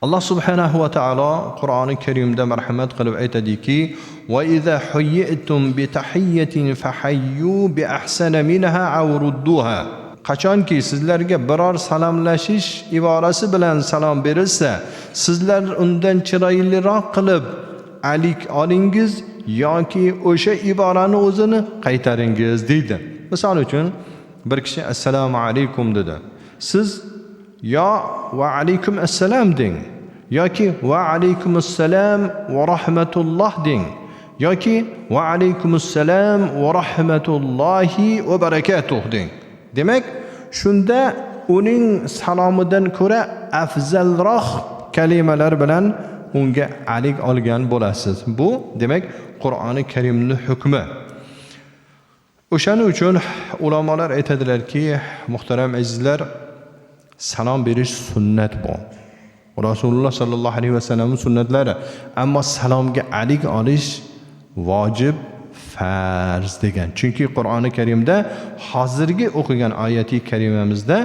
Alloh subhanahu va taolo Qur'oni Karimda marhamat qilib aytadiki: "Va iza huyyitum bi tahiyyatin fahayyu bi ahsana minha aw rudduha." Qachonki sizlarga biror salomlashish iborasi bilan salom berilsa, sizlar undan chiroyliroq qilib alik olingiz yoki o'sha iborani o'zini qaytaringiz deydi. Misol uchun, bir kishi assalomu alaykum dedi. Siz yo va alaykum assalom deng, yoki va alaykum assalom va rahmatulloh deng, yoki va alaykum assalom va rahmatullohi va barakatuh deng. Demak, shunda uning salomidan ko'ra afzalroq kalimalar bilan unga alik olgan bo'lasiz. Bu demak Qur'oni Karimning hukmi. O'shaning uchun ulamolar aytadilarki, muhtaram azizlar, salom berish sunnat bu. Rasululloh sallallohu alayhi vasallamning sunnatlari. Ammo salomga alik olish vojib, farz degan. Chunki Qur'oni Karimda hozirgi o'qigan oyati karimamizda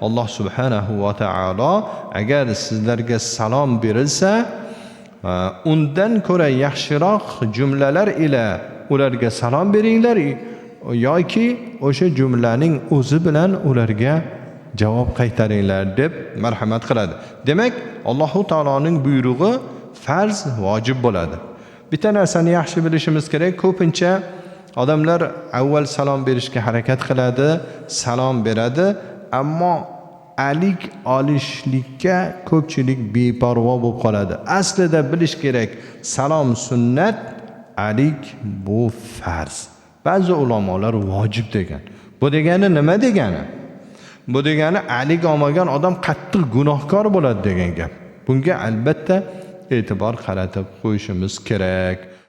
Alloh subhanahu va taolo agar sizlarga salom berilsa, undan ko'ra yaxshiroq jumlalar ila ularga salom beringlar yoki o'sha jumlaning o'zi bilan ularga javob qaytaringlar deb marhamat qiladi. Demak, Allohu taoloning buyrug'i farz, vojib bo'ladi. Bitta narsani yaxshi bilishimiz kerak, ko'pincha odamlar avval salom berishga harakat qiladi, salom beradi, ammo alik olishlikka ko'pchilik beparvo bo'lib qoladi. Aslida bilish kerak, salom sunnat, alik bu farz. Ba'zi ulamolar vojib degan. Bu degani nima degani? Bu degani alik olmagan odam qattiq gunohkor bo'ladi degan gap. Bunga albatta e'tibor qaratib qo'yishimiz kerak.